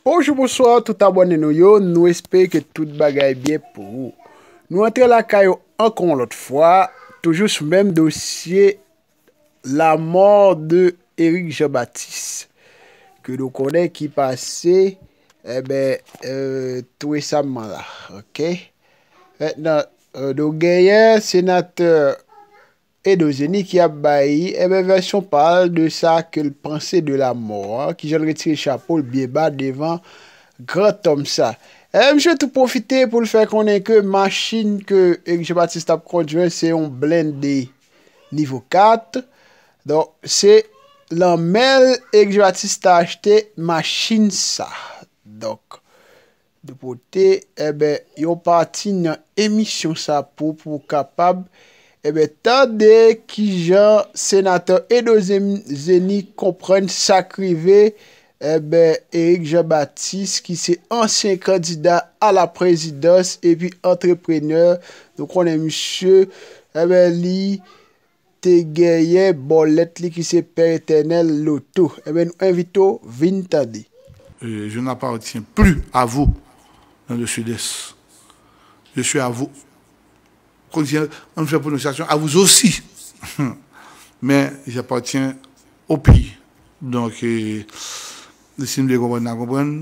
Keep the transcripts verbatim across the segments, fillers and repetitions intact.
Bonjou, bonswa tout abòne nou yo, nou espere ke tout bagay byen pou ou. Nou antre lakay ou ankò yon lòt fwa, toujou sou menm dosye lanmò de Eric Jean Baptiste, ke nou konnen ki pase, enben, euh, tou resaman la, oke? Mentnan, euh, nou genyen senatè Edo Zeni ki ap bay, enben, vèsyon pa l de sa ke l panse de lanmò an, kijan l retire chapo l byen ba devan grantòm sa. Enben, misye tou pwofite pou l fè konnen ke machin ke Eric Jean Baptiste ap kondwi se yon blende nivo kat. Donk, se nan men l Eric Jean Baptiste ta achte machin sa. Donk, nou pote, enben, yon pati nan emisyon sa pou, pou w kapab, enben, tande kijan senatè Edo Zem-, Zeni konprann sa k rive, enben, Eric Jean Baptiste, ki se ansyen kandida a la prezidans epi antreprenè. Nou konnen misye, enben, li te genyen bòlèt li ki se Pè Etènèl Loto. Enben, nou envite w vin tande. Euh, je n'appartiens plus à vous dans le Sud-Est. Je suis à vous. Konn si an fè pwononsyasyon à vous aussi. Men j'appartiens au pays. Donk, euh, si nou vle konprann, n a konprann.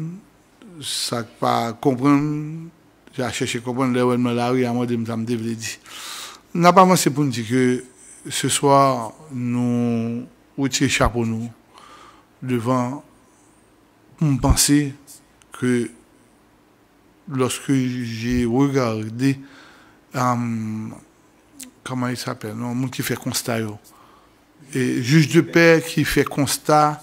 Sa k pa konprann, a chèche konprann, lè wè m nan lari a mande m sa m te vle di. N ap avanse pou n di ke se swa nou retire chapo nou devan, m panse ke lorsque j'ai regardé, euh, comment il s'appelle, non, moun ki fè konsta yo, e jij de pè ki fè konsta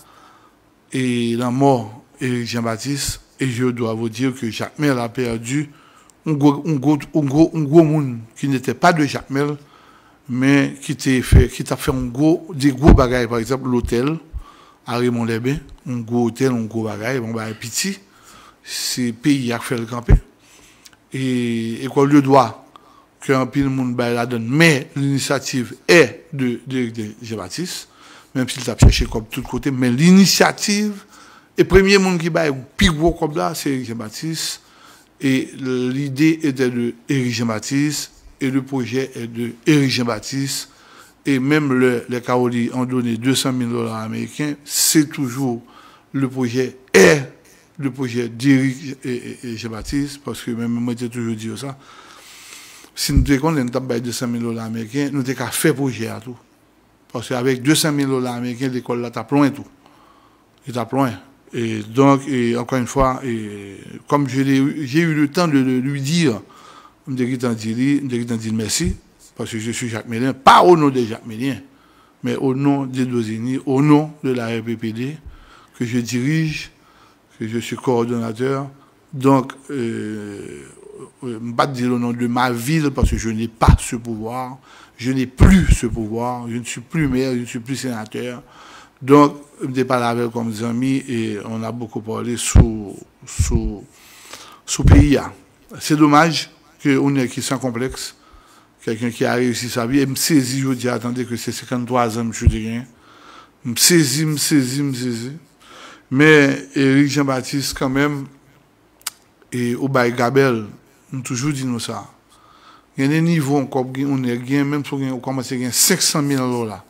e lanmò Eric Jean-Baptiste, et je dois vous dire que Jacmel a perdu un gros, un gros, un gros, un gros moun qui n'était pas de Jacmel, men ki te fè, ki t ap fè un gros, des gros bagay, par exemple, l'hôtel à Raymond Lèben, un gros hôtel, un gros bagay, un bagay piti, se peyi a k fè l kanpe. E, et qu'on le doit, ke anpil moun bay ladann, men l'initiative est de, de, de Jean Baptiste, menm si l t ap chèche kòb tout kote, men l'initiative, e premye moun ki bay pi gwo kòb la, se Eric Jean Baptiste, et l'idée était de Eric Jean Baptiste, et le projet est de Eric Jean Baptiste, et même le, les Kaoli ont donné deux cent mille dollars américains, c'est toujours le projet est le projet d'Eric e, e, e Jean Baptiste, paske menm mwen te toujou di yo sa, si nou te konnen nou t ap bay de san mil dola ameriken, nou te ka fè pwojè a tou. Paske avèk de san mil dola ameriken, lekòl la t ap lwen tou. Li t ap lwen. E donk, e, encore une fois, e, comme je l'ai, j'ai eu le temps de le lui dire, m te gentan di li, m te gentan di l mèsi, paske je suis jacmelien, pas au nom des Jacmeliens, mais au nom d'Edo Zeni, au nom de la R P P D, que je dirige, que je suis coordonnateur. Donc, euh, euh, m pa t di l au nom de ma ville, parce que je n'ai pas ce pouvoir, je n'ai plus ce pouvoir, je ne suis plus maire, je ne suis plus sénateur. Donc, m te pale avè l kòm zanmi, e on a beaucoup parlé sou, sou, sou peyi a. C'est dommage que on est qui sans complexe, quelqu'un qui a réussi sa vie, e m sezi jodi a tande ke se senkanntwa zan misye te genyen. M sezi, m sezi, m sezi. Men Eric Jean Baptiste kanmenm, e ou bay gabèl, m toujou di nou sa. Gen de nivo ankò, gen yon nèg gen, menm si w gen, ou kòmanse gen senk san mil dola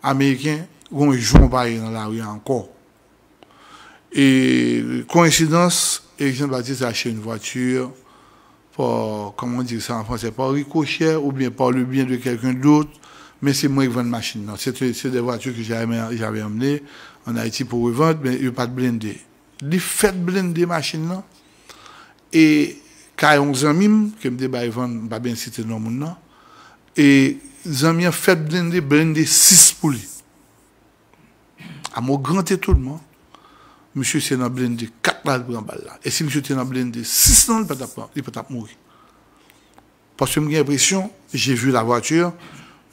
ameriken, gon jou w pa ye nan lari a ankò. E koyensidans, Eric Jean Baptiste a achte yon vwati, par, comment on dit ça en français, par ricochet ou bien par le bien de quelqu'un d'autre, men se mwen ki vann machin nan. Se te, se de vwati ke j'avais, j'avais emmené en Haïti pour revendre, men yo pa t blende. Li fèt blende machin nan. E kay yon zanmi m, ke m te bay vann, m pa byen site non moun nan. E zanmi an fèt blende, blende sis pou li. A mon grand étonnement, misye se nan blende kat la l pran bal la. E si misye te nan blende sis lan, li pa t ap, li pa t ap mouri. Paske m gen enpresyon, j'ai vu la voiture,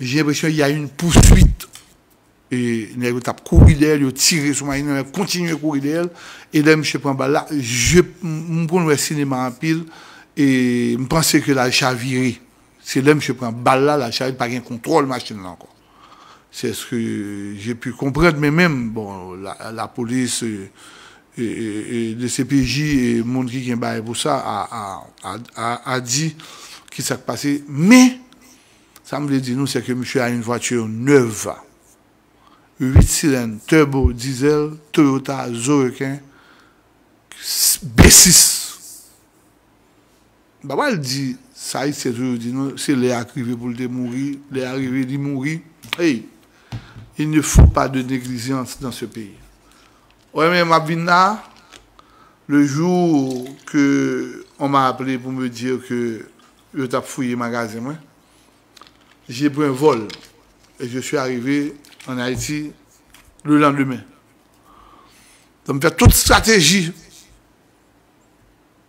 j'ai l'impression il y a une poursuite. E nèg yo t ap kouri dèyè l, yo tire sou machin nan, yo kontinye kouri dèyè l. E lè misye pran bal la, je, m, m konn wè sinema anpil, e m panse ke l al chavire. Se lè misye pran bal la, l al chavire, pa gen kontwòl machin nan ankò. C'est ce que j'ai pu comprendre, men menm, bon, la, la police, euh, e, e, e, D C P J e moun ki gen bagay pou sa a, a, a, a, a di ki sa k pase. Men, sa m vle di nou, se ke misye a une voiture neuve. Uit silèn, turbo, diesel, Toyota, zo reken, B sis. M pa pral di sa Ayisyen toujou di nou, se lè a k rive pou l te mouri, lè a rive li mouri. Hey, il ne faut pas de négligence dans ce pays. Ou wè, men m ap vin la, le jour que on m'a appelé pour me dire que yo t ap fouye magazen mwen, j'ai pris un vol et je suis arrivé en Haïti le lendemain. Donk, m fè tout strateji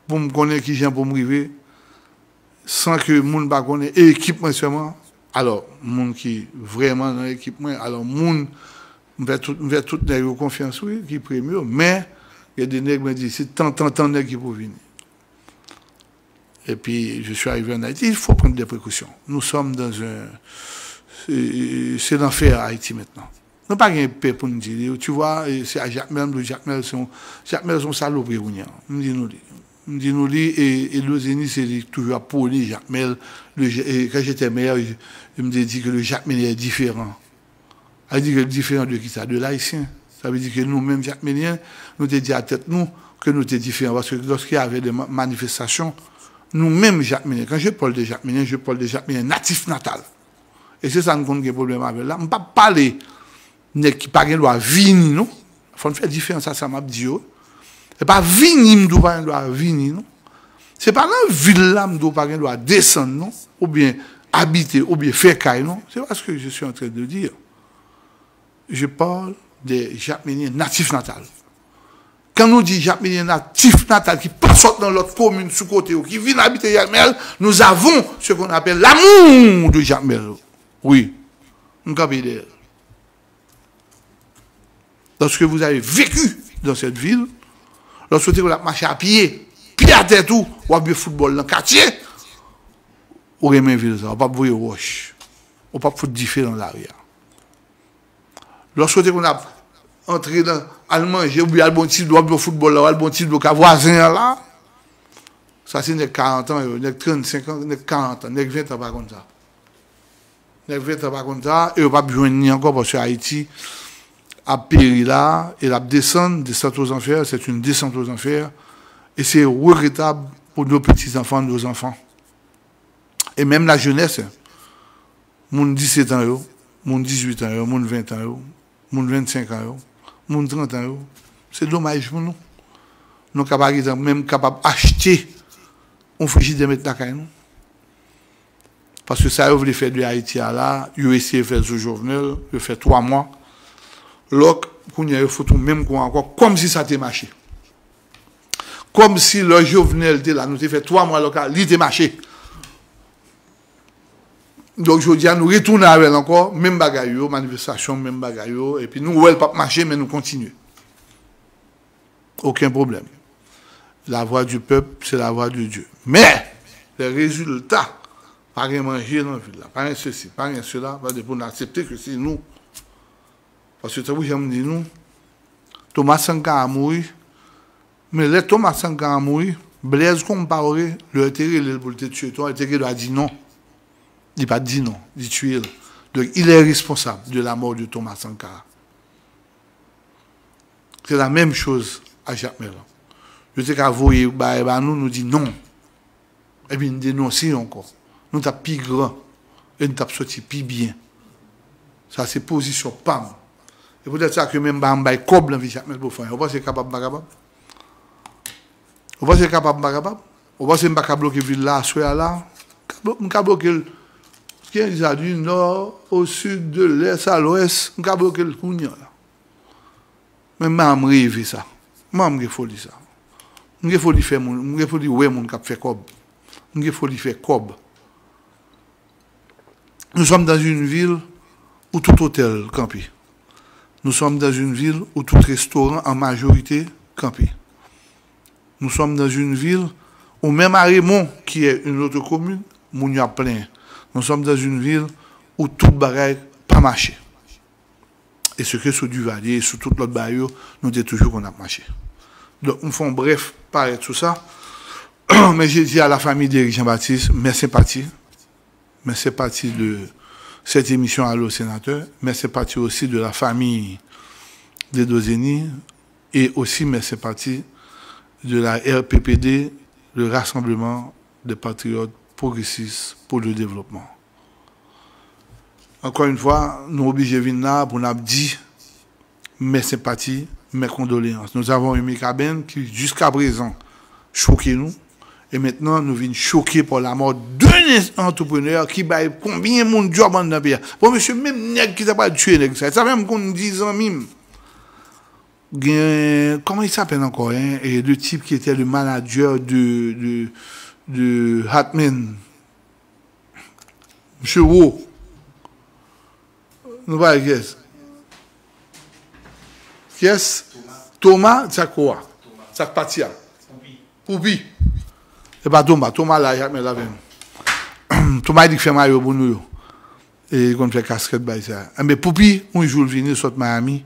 pou m konnen kijan pou m rive, san ke moun pa konnen, e ekip mwen sèlman. Alò, moun ki vrèman nan ekip mwen, alò, moun, m fè tout, m fè tout nèg yo konfyans, wi, ki pre m yo, men, gen de nèg, mwen di, se tan, tan, tan nèg ki pou vini. Et puis, je suis arrivé en Haïti, il faut prendre des précautions. Nous sommes dans un, c'est, c'est l'enfer à Haïti maintenant. Nou pa gen pè pou n di li. Tu vois, e se a Jakmèl, m di Jakmèl se yon, Jakmèl se yon salopri kounye a. M di nou li. M di nou li, e, e Lozeni se li ki toujou ap pwone Jakmèl. Le, e, quand j'étais maire, je, je me dis que le Jakmelien est différent. Sa vle di ke l diferan de kisa? De l ayisyen. Sa vle di ke nou menm Jakmelyen, nou te di a tèt nou ke nou te diferan. Paske lorsqu'il y avait des ma- manifestations, nou menm Jakmelyen, quand je parle de Jakmelyen, je parle de Jakmelyen natif natal. E se sa n konn gen pwoblèm avè l la. M p ap pale nèg ki pa gen dwa vini, non. Fò n fè diferans a sa m ap di yo. E pa vini m di w pa gen dwa vini, non. Se pa nan vil la m di w pa gen dwa desann, non. Oubyen abite, oubyen fè kay, non. C'est pas ce que je suis en train de dire. Je parle des Jakmelyen natif natal. Kan nou di Jakmelyen natif natal ki pa sot nan lòt komin sou kote yo, ki vin abite Jakmèl, nous avons ce qu'on appelle l'amour de Jakmèl. Wi, m kanpe dèyè l. Lorsque vous avez vécu dans cette ville, lorsque w te konn ap mache a pye, pye atè tou, w ap jwe foutbòl nan katye, ou renmen vil sa, ou p ap voye wòch, ou p ap fout dife nan lari a. Lorsque w te konn ap antre nan, al manje, oubyen al bon ti dlo, w ap jwe foutbòl la, w al bon ti dlo ka vwazen an la, sa se nèg karant an yo, nèg trannsenk an, nèg karant an, nèg ven an pa konn sa. Nèg ven an pa konn sa, e yo p ap jwenn li ankò, paske Ayiti ap peri la, e l ap desann, descente aux enfers, c'est une descente aux enfers, et c'est regrettable pour nos petits-enfants, nos enfants. E menm la jeunesse, moun disèt an yo, moun dizuit an yo, moun ven an yo, moun vennsenk an yo, moun trant an yo, se domaj pou nou. Nou ka pa gentan menm kapab achte yon frijidè met lakay nou. Paske sa yo vle fè de Ayiti a la, yo eseye fè l sou Jovenel, yo fè twa mwa. Lòk, kounye a yo fout ou menm kou ankò, kòmsi sa te mache. Kòmsi lè Jovenel te la, nou te fè twa mwa lòk la, li te mache. Donk, jodi a, nou retounen avè l ankò, menm bagay yo, manifestasyon, menm bagay yo, epi nou wè l p ap mache, men nou kontinye. Okenn pwoblèm. La voix du peuple, c'est la voix de Dieu. Men, lè rezilta, pa gen manje nan vil la, pa gen sesi, pa gen sela, pa gen pou n aksepte ke se nou. Paske tankou jan m di nou, Thomas Sankara mouri, men lè Thomas Sankara mouri, Blaise Compaoré, lè yo te rele l pou l te tiye Thomas, li te gen dwa di non. Li pa t di non, li tiye l. Donk, il est responsable de la mort de Thomas Sankara. C'est la même chose a Jakmèl. Yo te ka voye bagay ba nou, nou di non. Epi n denonse yo ankò. Nou t ap pi gran e n t ap soti pi byen. Sa se pozisyon pa m. E poutèt sa ke menm pa m bay kòb nan vi Jakmèl pou fè anyen. Ou panse kapab m pa kapab? Ou panse kapab m pa kapab? Ou panse m pa ka bloke vil la aswè a la? M ka blo- m ka bloke l. Ki jan di sa? Du nord au sud, de l'est à l'ouest, m ka bloke l kounye a la. Men m pa janm reve sa. M pa janm gen foli sa. M gen foli fè moun, m gen foli wè moun k ap fè kòb. M gen foli fè kòb. Nous sommes dans une ville où tout hôtel kanpe. Nous sommes dans une ville où tout restaurant en majorité kanpe. Nous sommes dans une ville où même à Raymond, qui est une autre commune, moun yo ap plenyen. Nous sommes dans une ville où tout bagay pa mache. E se ke sou Duvalier e sou tout lòt bagay yo, nou te toujou konn ap mache. Donk, m fè yon brèf parèt sou sa. Men je di a la famille d'Éric Jean-Baptiste, mes sympathies, mes sympathies de cette émission Allô Sénateur, mes sympathies aussi de la famille d'Edo Zeni, et aussi mes sympathies de la R P P D, le Rassemblement des Patriotes Progressistes pour le Développement. Encore une fois, nou oblije vin la pou n ap di mes sympathies, mes condoléances. Nous avons eu Mikaben ki jiska prezan choke nou. E mentnan, nou vin choke pa lamò de antreprener ki bay konbyen moun djòb anndan peyi a. Bon, mesye, menm nèg ki ta pral tiye nèg sa, sa fè m konn di zanmi m. Gen, comment il s'appelle encore, hein? Et le type qui était le manager de, de, de Hatman. Msye Wo. Nou pale kiyès? Kiyès? Thomas, sa k Wo a? Sa k pati a? Poupi. E pa Thomas, Thomas la, Jakmèl avè m. Thomas di k fè mayo pou nou yo. E li konn fè kaskèt bay sa. Enben, Poupi, yon jou l vini, sot Miami,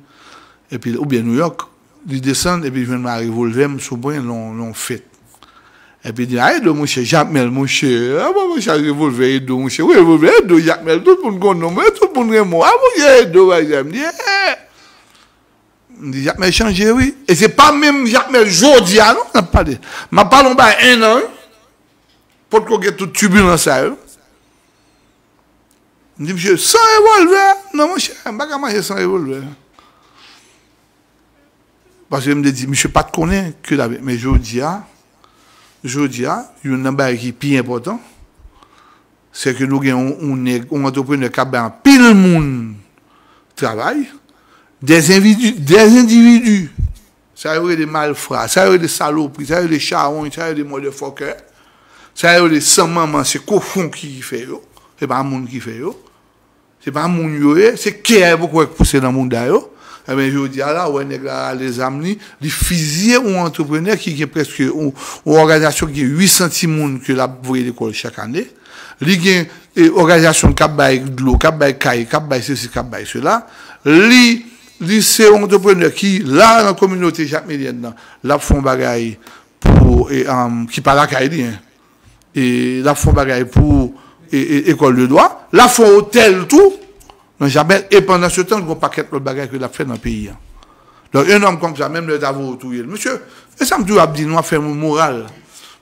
epi, oubyen New York, li desann, epi li jwenn mwen a revòlvè m sou mwen, nan yon fèt. Epi li di, "A, Edo, monchè, Jakmèl, monchè. A, bon, monchè, revòlvè, Edo, monchè. Wi, revòlvè, Edo, Jakmèl, tout moun konn non mwen, tout moun renmen w. A, monchè, Edo, bay sa." M di, "Eh!" M di, "Jakmèl chanje, wi." E se pa menm Jakmèl jodi a, non, n ap pale. M ap pale yon bay en an, wi. Potko gen tout tibilans sa yo. M di, "Mesye, san revòlvè? Non, monchè, m pa ka manje san revòlvè." Paske m te di, "Misye pa t konnen ke l ap," men jodi a, jodi a, youn nan bagay ki pi enpòtan, se ke nou gen yon, yon nèg, yon antreprenè k ap bay anpil moun travay, des individus, des individus, sa yo rele malfra, sa yo rele salopri, sa yo rele chawony, sa yo rele motherfucker, sa yo rele san manman, se kochon ki fè yo, se pa moun ki fè yo. Se pa moun yo ye, se kè a yo poko wè k pouse nan mouda yo. Ebyen, jodi a la, ou wè nèg la rale zam li, li fizye yon antreprenè ki gen prèske yon, yon òganizasyon ki gen uit san timoun ke l ap voye lekòl chak ane. Li gen, e, òganizasyon k ap bay dlo, k ap bay kay, k ap bay sesi, k ap bay sela. Li, li se yon antreprenè ki, la, nan kominote jakmelyèn nan, l ap fè yon bagay pou, e, um, ki pa lakay li, en. E l ap fè yon bagay pou, e, e, ekòl de dwa. L ap fè yon otèl tou nan Jakmèl. E pandan se tan, gen yon pakèt lòt bagay ke l ap fè nan peyi a. Donk, yon nonm kòmsa, menm lè yo ta voye w touye l. Mesye, e sa m toujou ap di, nou ap fè moun moral.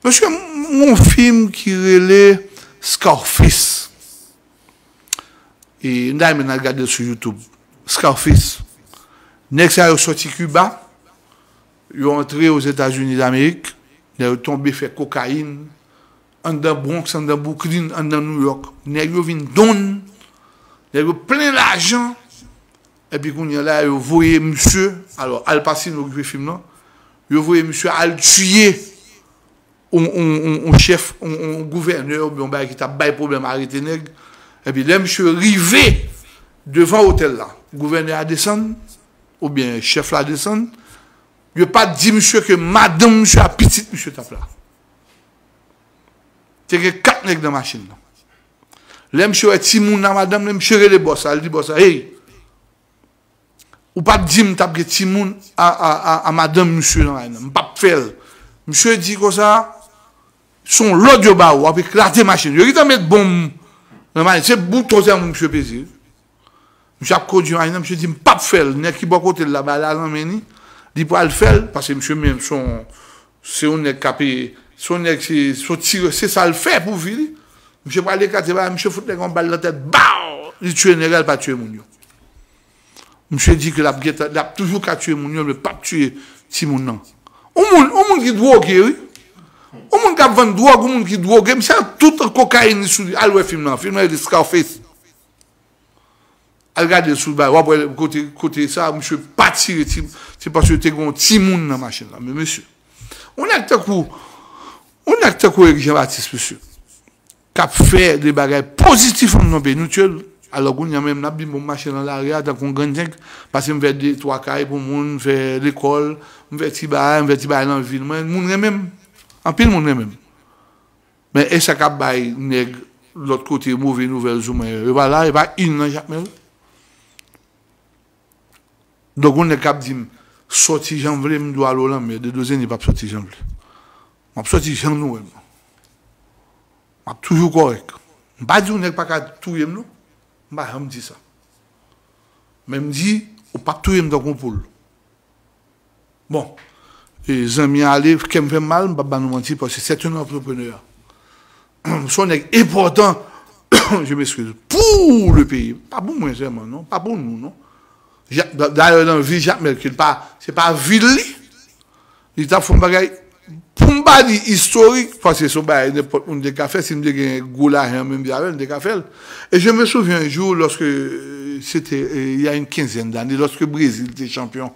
Mesye, m, m, yon fim ki rele Scarface. E m ta renmen n al gade l sou YouTube. Scarface. Nèg sa yo soti Kiba, yo antre Ozetazini Damerik, lè yo tonbe fè kokayin, anndan Bronx, anndan Brooklyn, anndan New York. Nèg yo vin don, nèg yo plen lajan, epi kounye a la, yo voye misye, alò, Al Pacino ki jwe fim nan, yo voye misye al tiye yon, yon, yon, yon chèf, yon, yon gouvènè oubyen yon bagay ki t ap bay pwoblèm, arete nèg. Epi lè misye rive devan otèl la, gouvènè a desann, oubyen chèf la desann, yo pa t di misye ke madanm misye a pitit misye t ap la. Te gen kat nèg nan machin nan. Lè misye wè timoun nan madanm li, misye rele bòs la, li di bòs la, "Hey, ou pa t di m t ap gen timoun a, a, a, a madanm misye nan machin nan. M p ap fè l." Misye di konsa, "Se yon lòd yo ba ou, w ap eklate machin." Yo gentan met bonm nan machin. Se bouton sèlman misye peze. Misye ap kondui machin nan, misye di, "M p ap fè l." Nèg ki bò kote l la, bay la nan men li, li pral fè l, paske misye menm se yon, se yon nèg k ap, se yon nèg, se, se yon tirè, se sa l fè pou vi li. Misye pral eklate bagay, misye fout nèg yon bal nan tèt, baw! Li tiye nèg la, li pa tiye moun yo. Misye di ke l ap gentan, l ap toujou ka tiye moun yo, men p ap tiye timoun nan. Yon moun, yon moun ki dwoge, wi. Yon moun k ap vann dwòg, yon moun ki dwoge, misye ak tout kokayin li sou li. Al wè fim nan, fim nan rele Scarface. Al gade l sou bay, w ap wè kote, kote sa, misye pa tire ti, se paske te gen yon timoun nan machin nan. Men mesye, yon nèg tankou, yon nèg tankou Eric Jean Baptiste, mesye, k ap fè de bagay pozitif anndan peyi nou, tye l. Alò, kounye a menm, n ap di, "Bon, m mache nan lari a tankou yon grenn nèg, pase m fè de, twa kay pou moun, m fè lekòl, m fè ti bagay, m fè ti bagay nan vil mwen." Moun renmen m. Anpil moun renmen m. Men e sa k ap bay nèg lòt kote move nouvèl sou mwen yo? Yo pa la, yo pa youn nan Jakmèl. Donk, yon nèg k ap di m, Sòti jan m vle, m dwe al o lanmè. Dedo Zenny p ap sòti jan l vle. M ap sòti jan nou wè m. M ap toujou kòrèk. M pa di yon nèg pa ka touye m, non. M pa janm di sa. Men m di, ou p ap touye m tankou yon poul. Bon, e zanmi an ale, kè m fè m mal, m p ap ba nou manti, paske c'est un entrepreneur. Se yon nèg enpòtan, je m'excuse, pou le peyi. Pa pou mwen sèlman, non. Pa pou nou, non. Ja-, da-, dayè, nan vi Jakmèl, ke l pa, se pa vi l li, li t ap fè yon bagay, pou m pa di istorik, paske se yon bagay nenpòt moun te ka fè, si m te gen gwo lajan menm jan avè l, m te ka fè l. Et je me souviens un jour, lorsque, euh, c'était, euh, il y a une quinzaine d'années, lorsque Brésil était champion.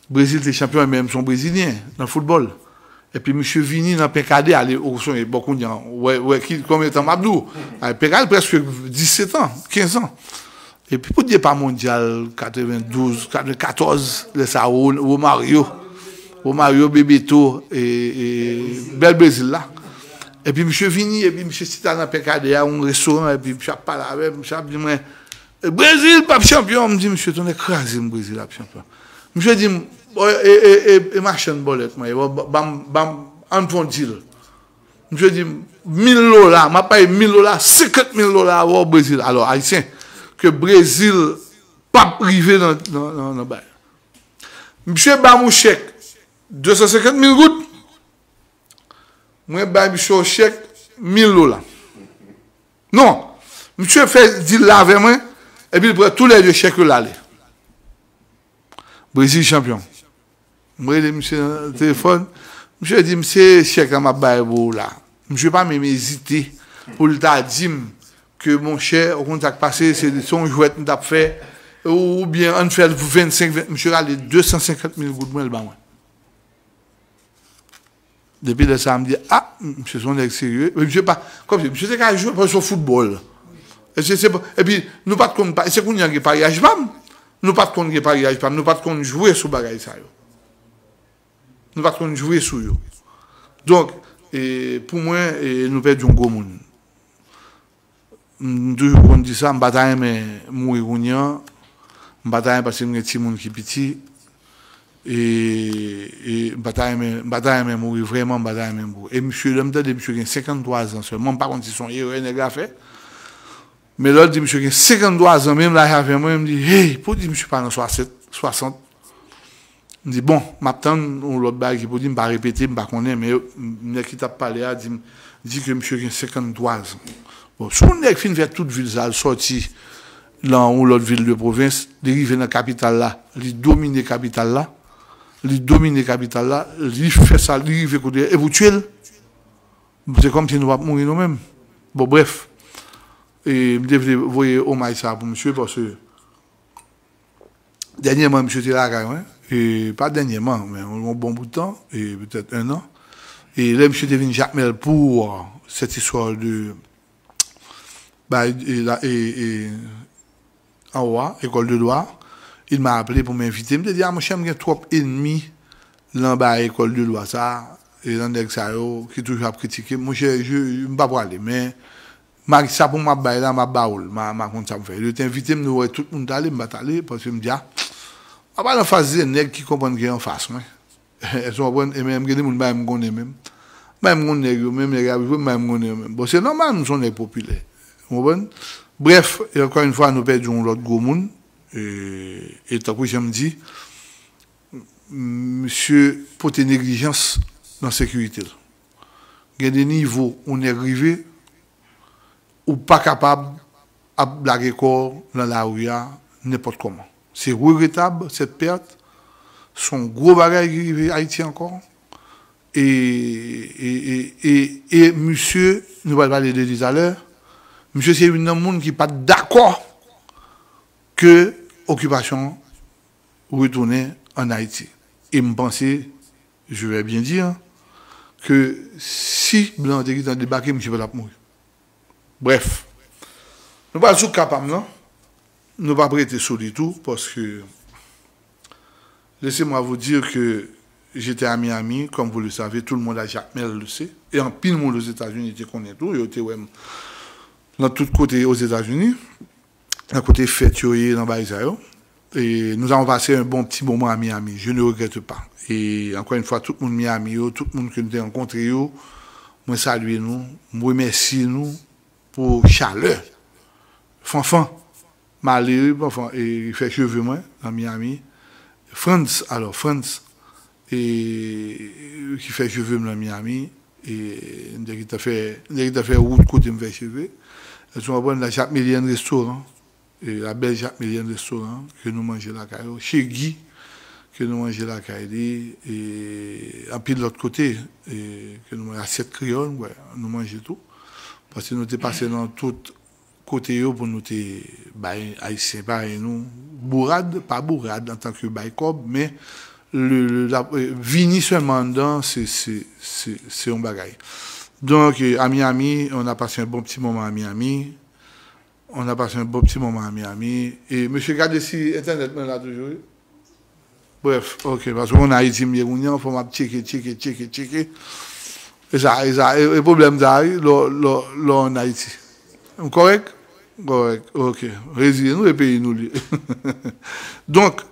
Brezil te chanpyon, men m se yon brezilyen nan foutbòl. Epi misye vini nan Penkadè, ale, o, sonje, bon, kounye a, wè, wè ki, konbyen tan m ap di w? A, Penkadè prèske disèt an, kenz an. Epi pou depa mondyal katrevendouz, katrevenkatòz, lè sa, Ro-, Romario, Romario, Bebeto, e, e, bèl Brezil la. Epi misye vini, epi misye chita nan Penkadè a, yon restoran, epi misye ap pale avè m, misye ap di mwen, "E, Brezil p ap chanpyon." M di, "Misye, tonnè kraze m, Brezil ap chanpyon." Misye di m, "Bon, e, e, e, e machann bòlèt mwen, bon, ba m, ba m, ann fè yon deal." Misye di m, "Mil dola, m ap peye mil dola, senkant mil dola avè w Brezil." Alò, Ayisyen, ke Brezil p ap rive nan, nan, nan, nan bay. Misye ba m yon chèk de san senkant mil goud, mwen bay misye yon chèk mil dola. Non, misye fè deal la avè mwen, epi l pran toulède chèk yo, l ale. Brezil chanpyon. M rele misye nan telefòn. Misye di m, "Se chèk la m ap bay pou ou la." Misye pa menm ezite pou l ta di m ke, "Monchè, ou konn sa k pase, se, se yon jwèt m t ap fè, ou, oubyen ann fè l pou vennsenk, ven." Misye rale de san senkant mil goud mwen, l ba mwen. Depi lè sa a, m di, "A, misye se yon nèg serye." Men misye pa, kòmsi, misye te ka jwe, paske se yon foutbòl. E se, se, epi, nou pa t konn, pa, se kounye a gen paryaj pa m. Nou pa t konn gen paryaj pa m. Nou pa t konn jwe sou bagay sa yo. Nou pa t konn jwe sou yo. Donk, e, pou mwen, e, nou pèdi yon gwo moun. M toujou konn di sa, m pa ta renmen mouri kounye a. M pa ta renmen paske m gen timoun ki piti. E, e m pa ta renmen, m pa ta renmen mouri vrèman, m pa ta renmen mouri. E misye, lè m tande misye gen senkanntwa zan sèlman, m pa konn si se yon erè nèg la fè. Men lè l di misye gen senkanntwa zan, menm laj avè mwen, m di, "Hey, pou di misye pa nan swasant, swasant." M di, "Bon, m ap tann yon lòt bagay ki pou di, m pa repete, m pa konnen, men yo, m, nèg ki t ap pale a di m, di ke misye gen senkanntwa zan." Bon, si yon nèg fin fè tout vil sa, l sòti nan yon lòt vil de pwovens, li rive nan kapital la, li domine kapital la, li domine kapital la, li fè sa, li rive kote, e pou tye l, se kòmsi nou p ap mouri nou menm. Bon, brèf, e m te vle voye omaj sa pou misye, paske dènyèman, misye te lakay mwen. E pa dènyèman, men yon bon bout tan, e petèt en an. E lè misye te vin Jakmèl pou, euh, cette histoire de, bay, e, la, e, e, anwo a, école de droit, il m'a appelé pou m envite. M te di, "A, monchè, m gen twòp ènmi nan bay école de droit sa, e nan nèg sa yo ki toujou ap kritike m." Monchè, je, m pa prale, men Mari, sa pou m ap bay la, m ap ba ou l. M a, m a konn sa m fè. Yo te envite m, nou wè tout moun t ale, m pa t ale, paske m di, "A, m ap al anfas de nèg ki konprann ki anfas mwen." Èske w konprann? E menm gen de moun bagay m konnen menm. Bagay m konn nèg yo menm, nèg ap jwe m, bagay m konnen yo menm. Bon, se nòmal, m se yon nèg popilè. Ou konprann? Brèf, e ankò yon fwa, nou pèdi yon lòt gwo moun. E, e tankou jan m di, misye pote neglijans nan sekirite l. Gen de nivo yon nèg rive, ou pa kapab ap lage kò w nan lari a nenpòt kòman. Se regretab, cette perte. Se yon gwo bagay ki rive Ayiti ankò. E, e, e, e, e misye, nou pral pale de li talè, misye se youn nan moun ki pa t dakò ke okipasyon retounen ann Ayiti. E m panse, je vais bien dire, ke si blan an te gentan debake, misye pa t ap mouri. Brèf, nou pral sou ka pa m nan. Nou p ap rete sou li tou, paske laissez-moi vous dire que j'étais à Miami, comme vous le savez, tout le monde à Jacmel le sait, e anpil moun Ozetazini te konnen tou, yo te wè m nan tout kote Ozetazini, nan kote fèt yo ye, nan bagay sa yo. Et nous avons passé un bon petit moment à Miami. Je ne regrette pas. Et encore une fois, tout moun Miami yo, tout moun ke nou te rankontre yo, mwen salye nou, mwen remèsye nou pou chalè. Fanfan, m ale wi, Fanfan, e fè cheve mwen nan Miami. Frantz, alò, Frantz, e ki fè cheve m nan Miami, e m te gentan fè, m te gentan fè wout kote m fè cheve. Èske w konprann? La Jacques Melian Restaurant, e la bèl Jacques Melian Restaurant, ke nou manje lakay yo, Chegi, ke nou manje lakay li, e anpil lòt kote, e ke nou manje asyèt kreyòl, wè, nou manje tou. Paske nou te pase nan tout kote yo pou nou te bay Ayisyen parèy nou bourad, pa bourad antanke bay kòb, men le, le, la, eh, vini sèlman anndan, se, se, se, se yon bagay. Donk, eh, à Miami, on a passé un bon petit moment à Miami. On a passé un bon petit moment à Miami. E mesye, gade si entènèt mwen la toujou, wi. Bref, ok, paske mwen Ayiti m ye kounye a, fò m ap tcheke, tcheke, tcheke, tcheke. E sa, e sa, e, e pwoblèm sa, wi, lò, lò, lò ann Ayiti. M kòrèk? Kòrèk, ok. Reziye nou, e peyi nou li. Donk,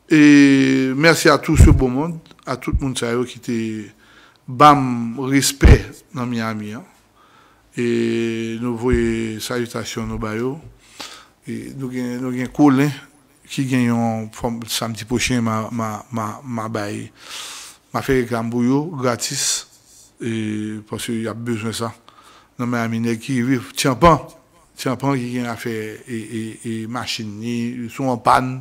e mèsi a tout ce beau monde, a tout moun sa yo ki te ba m respè nan Miami an. E nou voye salitasyon nou ba yo. E nou gen, nou gen Kolen ki gen yon fòm samdi pwochen, ma, ma, ma, ma bay, ma fè reklam pou yo gratis. E paske y ap bezwen sa. Nan Miami, nèg ki rive, tyanpan, tyanpan ki gen afè e, e, e machin ni, sou an pàn.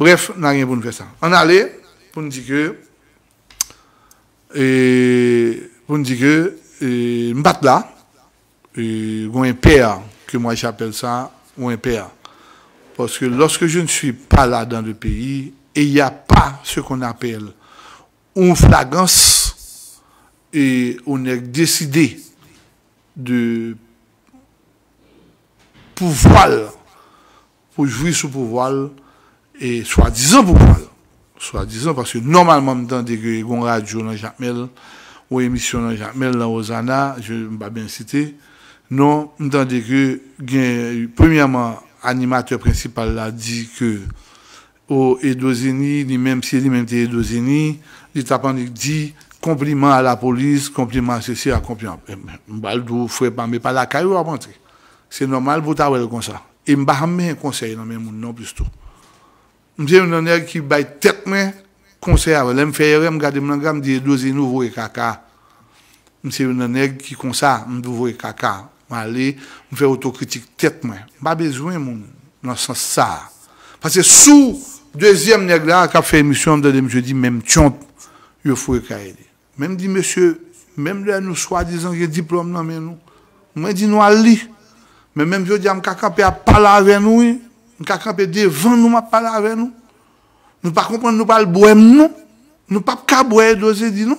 Brèf, n a gen pou n fè sa. Ann ale, pou n di ke E pou n di ke e, m pa t la, e, gon enpè, ke mwa j'appelle ça, gon enpè. Parce que lorsque je ne suis pas là dans le pays, et il n'y a pas ce qu'on appelle une flagrance, e yon nèg deside de pouvwa l, pou jwi sou pouvwa l, e swadizan pouvwa l. Swadizan, paske nòmalman m tande ke gon radyo nan Jakmèl, yon emisyon nan Jakmèl, nan Ozana, je, m pa byen site non, m tande ke gen, premyèman, animatè prensipal la di ke o Edozeni, li menm, si li menm te Edozeni, li t ap annik di konpliman a lapolis, konpliman a sesi, a konpliman. M pral di w, frè pa m, e pa lakay ou w ap antre. Se nòmal pou w ta wè l konsa. E m pa janm benyen konsèy nan men moun non plis tou. M se youn nan nèg ki bay tèt mwen konsèy avè. Lè m fè erè, m gade m nan gra, m di Edozeni ou voye kaka. M se youn nan nèg ki konsa, m voye kaka. M ale, m fè otokritik tèt mwen. M pa bezwen moun nan sans sa a. Paske sou dezyèm nèg la k ap fè emisyon an, m tande misye di menm Trump yo foure kay li. Men m di mesye, menm lè nou swadizan gen diplòm nan men nou, mwen di nou al li. Men menm jodi a m ka kanpe ap pale avè nou wi. M ka kanpe devan nou m ap pale avè nou. Nou pa konprann nou pral bwè m non. Nou p ap ka bwè Edozeni non.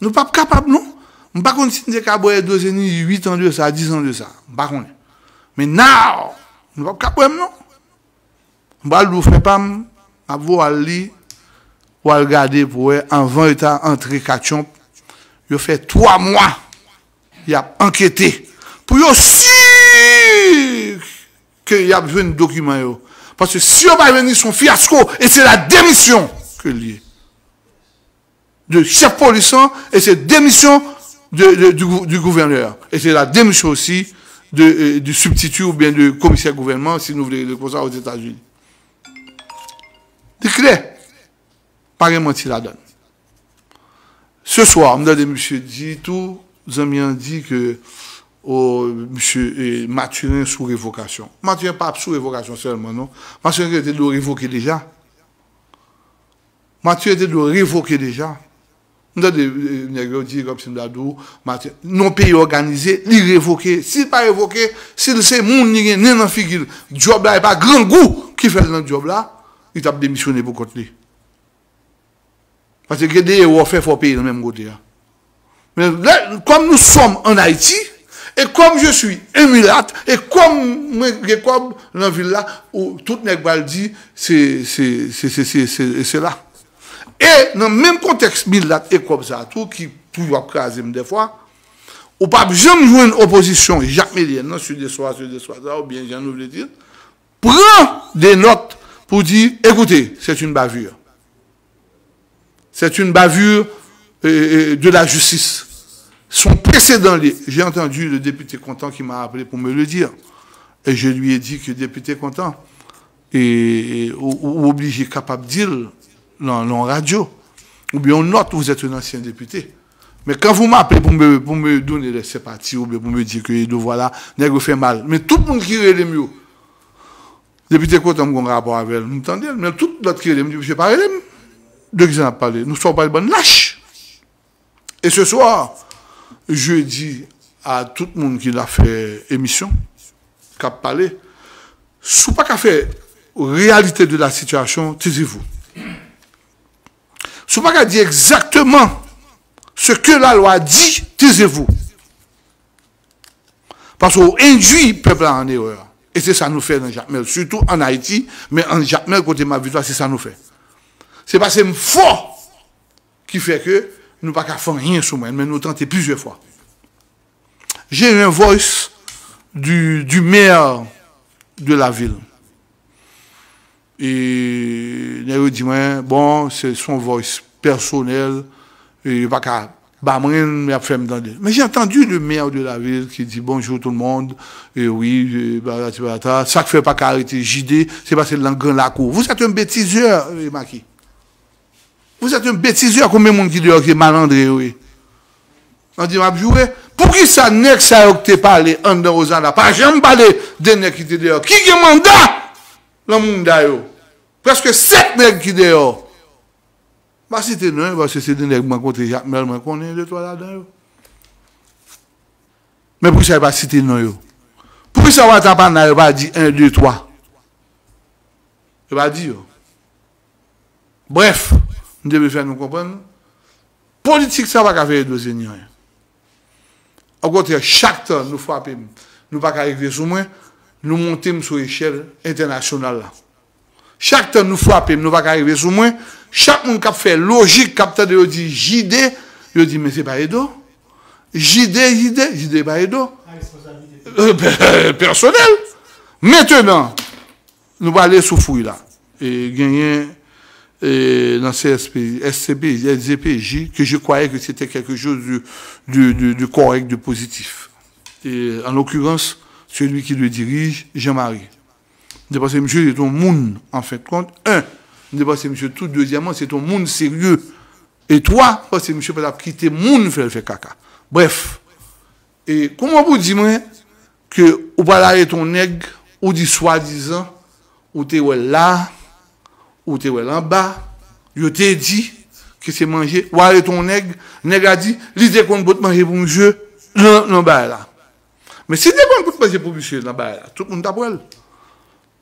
Nou p ap kapab non. M pa konn si n te ka bwè Edozeni uit an de sa, dis an de sa. M pa konnen. Men now, nou p ap ka bwè m non. M pral di w frè pa m, m ap voye w al li, w al gade pou wè anvan yo ta antre Katyonp, yo fè twa mwa y ap ankete pou yo si ke y ap jwenn dokiman yo. Paske si yo pa jwenn li, se yon fyasko e se la demisyon ke l ye. De chèf polis lan, e se demisyon de, de, du, gou- du gouvènè. E se la demisyon osi de, euh, du substitut oubyen de komisè gouvènman, si nou vle rele l konsa, Ozetazini. Li klè. Pa gen manti ladan l. Se swa, m tande misye di tou, zanmi an di ke, o, misye, e, Mathurin sou revokasyon. Mathurin pa sou revokasyon sèlman, non. Mathurin te dwe revoke deja. Matye te dwe revoke deja. M tande, eh, nèg yo di kòmsi m ta di w, Matye, nan peyi òganize, li revoke. Si l pa revoke, si l se moun, li gen nen nan figi l, djòb la, e pa grangou ki fè l nan djòb la, li t ap demisyone pou kont li. Paske gen de erè w fè, fò w peye l menm kote a. Men lè, comme nous sommes en Haïti, et comme je suis un mulat, et comme mwen gen kòb nan vil la, ou tout nèg pral di se, se, se, se, se, se, se la. E nan menm kontèks milat e kòb sa a tou, ki toujou ap kraze m dèfwa, ou p ap janm jwenn opozisyon jakmelyèn nan, sideswa, sideswa sa, oubyen jan nou vle di l, pran de nòt pour dire, écoutez, c'est une bavure. C'est une bavure euh, euh, de la justice. Son précédent, j'ai entendu le député Content qui m'a appelé pour me le dire. Et je lui ai dit que député Content, e, e, ou, ou oblije kapab di l nan, nan radyo. Oubyen yon nòt, vous êtes un ancien député. Mais quand vous m'appelez pour me, pour me donner des sympathies oubyen pour me dire que Edo, voilà, nèg yo fè mal. Men tout moun ki rele m yo, Depite Kontan, m gon rapò avè l, m tande l, men tout lòt ki rele m, di, "Misye pa rele m. De ki sa n ap pale? Nou sa w pale bann lach." Et ce soir, je dis à tout moun ki la fè emisyon, k ap pale, si w pa ka fè réalité de la situation, taisez-vous. Si w pa ka di exactement ce que la loi dit, taisez-vous. Paske w endui pèp la an erè. E se sa nou fè nan Jakmèl, sitou ann Ayiti, men ann Jakmèl kote m ap viv la, se sa nou fè. Se paske m fò ki fè ke nou pa ka fè anyen sou mwen, men nou tante plizyè fwa. J'ai eu un voice du, du maire de la ville. E nèg yo di mwen, bon, se son voice pèsonèl, e yo pa ka ba mwen l, men y ap fè m tande. Mais j'ai entendu le maire de la ville qui dit bonjour tout le monde, e wi, e patati patata, sa k fè yo pa ka arete J D, se paske l nan gran lakou. Vous êtes un bêtisier, e Maki. Vous êtes un bêtisier, konbyen moun ki deyò ki malandren yo ye? An di m ap joure. Poukisa nèg sa yo ki te pale anndan Ozana pa janm pale de nèg ki te deyò? Ki gen manda nan manda yo? Prèske sèt nèg ki deyò. M pa site non yo, paske se de nèg m rankontre Jakmèl, mwen konnen de twa ladan yo. Men poukisa yo pa site non yo? Poukisa Watapana yo pa di en, de, twa? Yo pa di yo. Brèf, m te vle fè nou konprann, politik sa pa ka fè Edo Zeni anyen. Okontrè, chak tan nou frape m, nou pa ka rive sou mwen, nou monte m sou echèl entènasyonal la. Chak tan nou frape m, nou pa ka rive sou mwen, chak moun k ap fè lojik, k ap tande yo di J D, yo di, "Men se pa Edo. J D, J D, J D pa Edo." Pèsonèl. Mentenan, nou prale sou fwi la. E genyen e, nan C S P, S C P, S D P J, que je croyais que c'était quelque chose de, de, de, de correct, de positif. Et en l'occurrence, celui qui le dirige, Jean-Marie. M te panse misye se yon moun, an fen de kont. Un, m te panse misye tou, dezyèmman, se yon moun serye. E twa, m panse misye pa t ap kite moun fè l fè kaka. Brèf, e kòman pou di mwen ke ou pral arete yon nèg, ou di swadizan, ou te wè l la, ou te wè l anba, yo te di ke se manje, ou arete yon nèg, nèg la di, li te konn pot manje pou misye nan, nan bagay la. Men si li te konn pot manje pou misye nan bagay la, tout moun t ap wè l.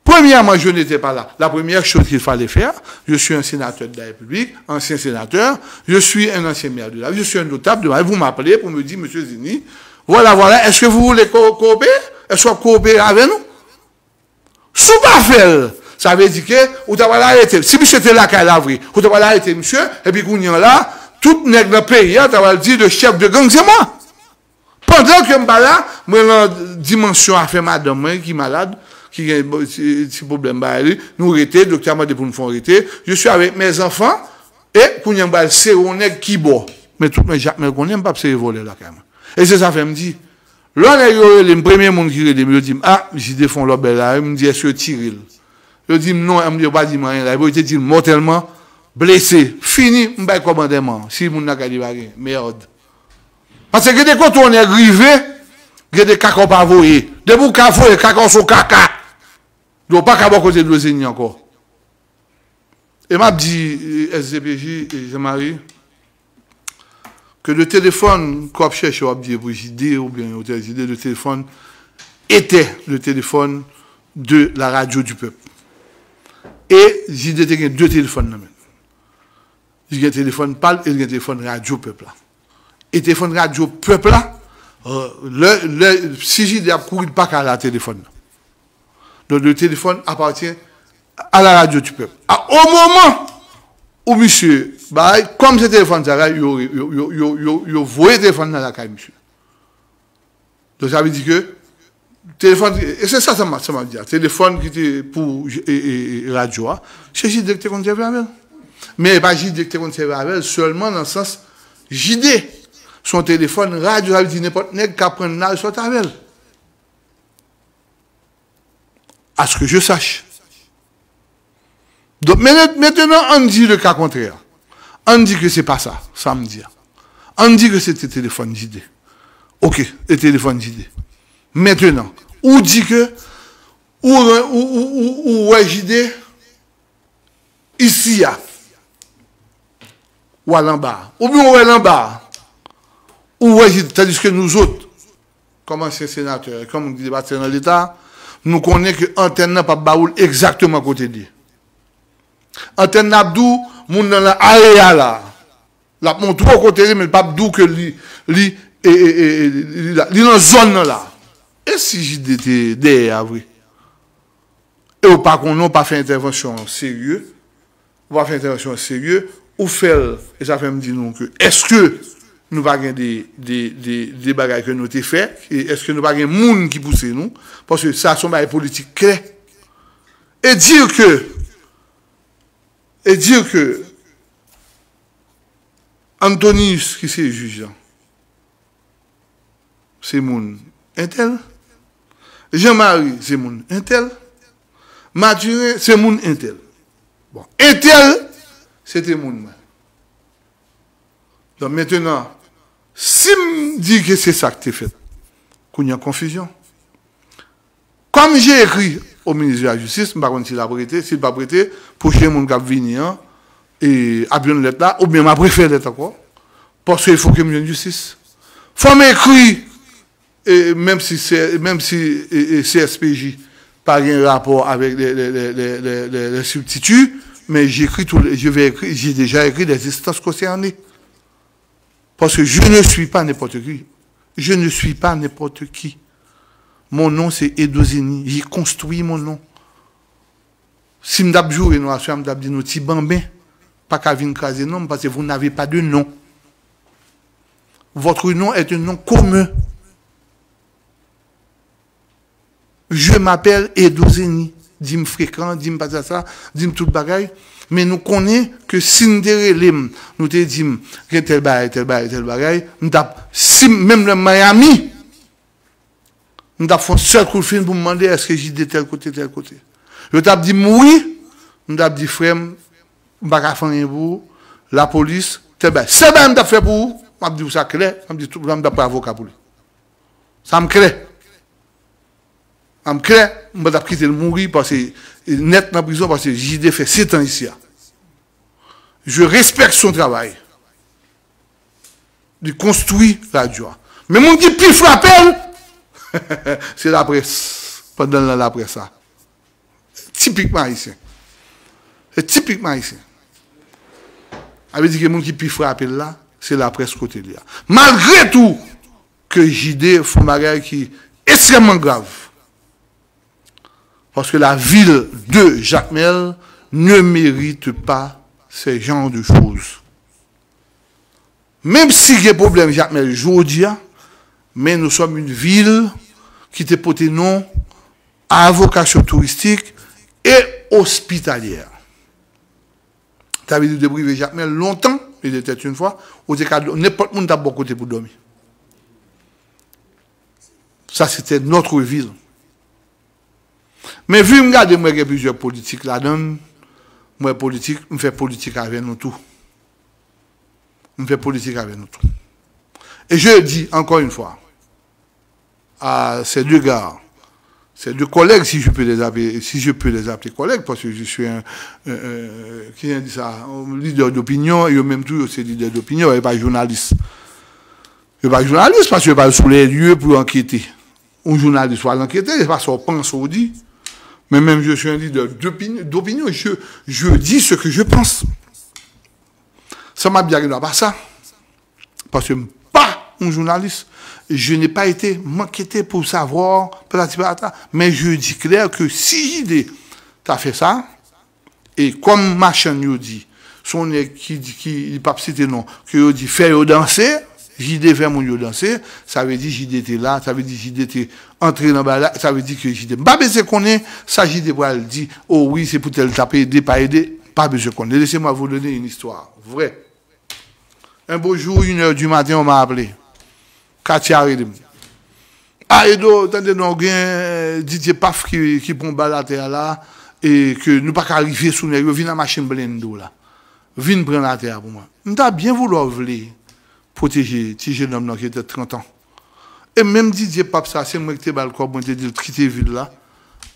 Premièrement, je n'étais pas là. La première chose qu'il fallait faire, je suis un sénateur de la République, ancien sénateur, je suis un ancien maire de la ville, je suis un notable de la ville, vous m'appelez pour me dire, "Monsieur Zini, voilà, voilà, est-ce que vous voulez co- coopérer? Est-ce que vous coopérez avec nous?" Si w pa fè l, sa vle di ke ou ta pral arete, si misye te lakay la vre, ou ta pral arete misye, epi kounye a la, tout nèg nan peyi a ta pral di, "Le chef de gang, c'est moi." Pandan ke m pa la, mwen nan dimansyon afè madanm mwen ki malad, ki gen ti, ti pwoblèm bagay li, nou rete, doktè a mande pou nou fè yon rete. Je suis avec mes enfants, e kounye a m pral sere yon nèg ki bò. Men tout mwen Jakmèl konnen m p ap sere vòlè lakay mwen. E se sa fè m di, lè nèg yo rele m, premye moun ki rele m, yo di m, "A, J D fè yon lòt bagay la, wi." M di, "Èske yo tire l?" Yo di m, "Non." M di, "Yo pa di m anyen la." Epi yo te di l mòtèlman blese. Fini, m bay kòb antèman an. Si moun nan ka li pa gen. Mèd. Paske gen de kote yon nèg rive, gen de kaka w pa voye. Depi w ka voye kaka w se yon kaka. Donk w pa ka bò kote Dozeni ankò. E m ap di S D P J, Jean Marie, ke le téléphone ke w ap chèche, w ap di pou J D oubyen otè J D, le téléphone était le téléphone de la radio du peuple. E J D te gen de telefòn nan men l. Li gen telefòn pa l e li gen telefòn radyo pèp la. E telefòn radyo pèp la, euh, lè, lè, si J D ap kouri, li pa ka al a telefòn nan. Donc, le téléphone appartient à la radio du peuple. A, o moman ou misye bay, kòm se telefòn sa la, yo, yo, yo, yo, yo, yo voye telefòn nan lakay misye. Donk, sa vle di ke Telefòn, e se sa, sa m ap di a. Telefòn ki te pou e, e, e, radyo a, se J D ki te konn sèvi avè l. Men e pa J D ki te konn sèvi avè l sèlman nan sans J D. Se yon telefòn radyo, sa vle di nenpòt nèg ka pran l nan sòt avè l. À ce que je sache. Donk, men-, mentenan, ann di le ka kontrè. Ann di ke se pa sa, sa m di a. Ann di ke se te telefòn J D. Oke, e telefòn J D. Mentenan, ou di ke ou, ou, ou, ou, ou wè J D isi a, ou al anba a. Oubyen ou wè l anba a, ou wè J D, tandiske nou zòt, kòm ansyen senatè, kòm debatè nan Leta, nou konnen ke antèn nan p ap ba ou l egzakteman kote l ye. Antèn nan ap di w, moun nan nan area la. L ap montre w kote l ye, men l p ap di w ke li, li, e, e, e, e, li, li la, li nan zòn nan la. E si J D te dèyè a vre? E w pa konnen, w pa fè entèvansyon serye, ou pa fè entèvansyon serye, ou fè l, e sa fè m di nou ke, èske nou pa gen de, de, de, de bagay ke nou te fè, e èske nou pa gen moun ki pouse nou, paske sa se yon bagay politik klè. E dire que, et dire que Antonius, ki se jij lan, se moun entèl. Jean Marie, se moun entèl. Mathurin, se moun entèl. Bon, entèl, se te moun mwen. Donk, mentenan, si m di ke se sa k te fèt, kounye a konfizyon. Comme j'ai écrit au ministre de la Justice, m pa konn si l ap rete, si l p ap rete, pwochen moun k ap vini an, e, ap jwenn lèt la, oubyen m ap refè lèt ankò, paske il faut que m jwenn jistis. Fò m ekri, e, menm si se, menm si, e, e, C S P J pa gen rapò avèk les, les, les, les, les, les, les substituts, mais j'écris tous les, je vais écrire, j'ai déjà écrit les instances concernées. Parce que je ne suis pas n'importe qui. Je ne suis pas n'importe qui. Mon nom, c'est Edo Zeni. J'ai construit mon nom. Si m t ap joure nou aswè a, m t ap di nou ti banben pa ka vin kraze non m, parce que vous n'avez pas de nom. Votre nom est un nom commun. Je m'appelle Edo Zeni. Di m frekan, di m pa sa, sa, di m tout bagay. Men nou konnen ke si n te rele m, nou te di m gen tèl bagay, tèl bagay, tèl bagay, m t ap, si m, menm lè m Miami, m t ap fè yon sèl kout fil pou m mande èske J D tèl kote, tèl kote. Yo t ap di m wi, m t ap di frè m, m pa ka fè anyen pou ou, lapolis, tèl bagay. Sèl bagay m t ap fè pou ou, m ap di w sa klè, m ap di tout, m t ap pran avoka pou li. Sa m klè. Sa m klè, m pa t ap kite l mouri, paske nèt nan prizon, paske J D fè sèt an isi a. Je respecte son travail. Li konstwi radyo a. Men moun ki pi frape l, se laprès. Pandan l nan laprès la. Tipikman ayisyen. Se tipikman ayisyen. Sa vle di ke moun ki pi frape l la, se laprès kote li a. Malgre tou, ke J D fè yon bagay ki ekstrèmman grav. Parce que la ville de Jacmel ne mérite pas ce genre de choses. Menm si gen pwoblèm Jacmel jodi a, men nous sommes une ville ki te pote non à vocation touristique et hospitalière. Sa vle di w te prive Jakmèl lontan, il était une fois, ou te ka, nenpòt moun t ap ba w kote pou dòmi. Sa se te notre ville. Men vi m gade, m wè gen plizyè politik ladan l. M wè politik, m fè politik avè nou tou. M fè politik avè nou tou. Et je dis encore une fois, à ces deux gars, ces deux collègues, si je peux les appeler, si je peux les appeler collègues, parce que je suis un, un, un, ki jan di sa, un leader d'opinion, e yo menm tou, yo se lidè dopinyon, yo pa jounalis. Yo pa jounalis, paske yo pa sou les lieux pou yo ankete. Yon jounalis, w al ankete, se pa sa w panse w di. Men menm je suis un leader d'opinion, d'opinion, je, je dis ce que je pense. Sa m ap di a gen dwa pa sa. Paske m pa yon jounalis. Je n'ai pas été m'enquêter pour savoir patati patata. Men je dis clair que si J D ta fè sa, e kòm machann yo di, se yon nèg ki di, ki, li p ap site non, ke yo di fè yo danse, J D fè moun yo danse, sa vle di J D te la, sa vle di J D te antre nan bagay la, sa vle di ke J D. M pa bezwen konnen sa J D pral di, o wi, se pou tèl t ap ede, pa ede, pa bezwen konnen. Laissez-moi vous donner une histoire vraie. Un beau jour, une heure du matin, on m'a appelé. Katia rele m. A Edo, tande non, gen Didier Paf ki, ki pran bal atè a la, e ke nou pa ka rive sou nèg yo, vin a machin blende w la. Vin pran l atè a pou mwen. M ta byen voulè w vle pwoteje ti jenòm nan ki te trant an. E menm Didier Paf sa, se mwen ki te ba l kòb, mwen te di l kite vil la,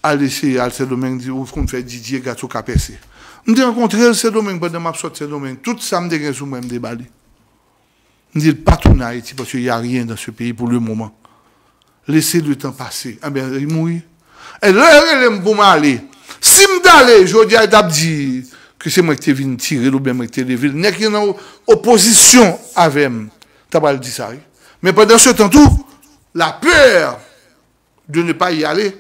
al eseye al Sendomeng, di ou konn fè Didier, gad si w ka pèse. M te rankontre l Sendomeng pandan m ap sot Sendomeng. Tout sa m te gen sou mwen, m te ba li. M di l pa tounen Ayiti paske y a rien dans ce pays pour le moment. Laissez le temps passer. Enben, li mouri. E lè yo rele m pou m ale, si m t ale, jodi a, yo t ap di ke se mwen ki te vin tire l oubyen mwen ki te leve l. Nèg ki nan opozisyon avè m ta pral di sa, wi. Men pandan se tan tou, la peur de ne pas y aller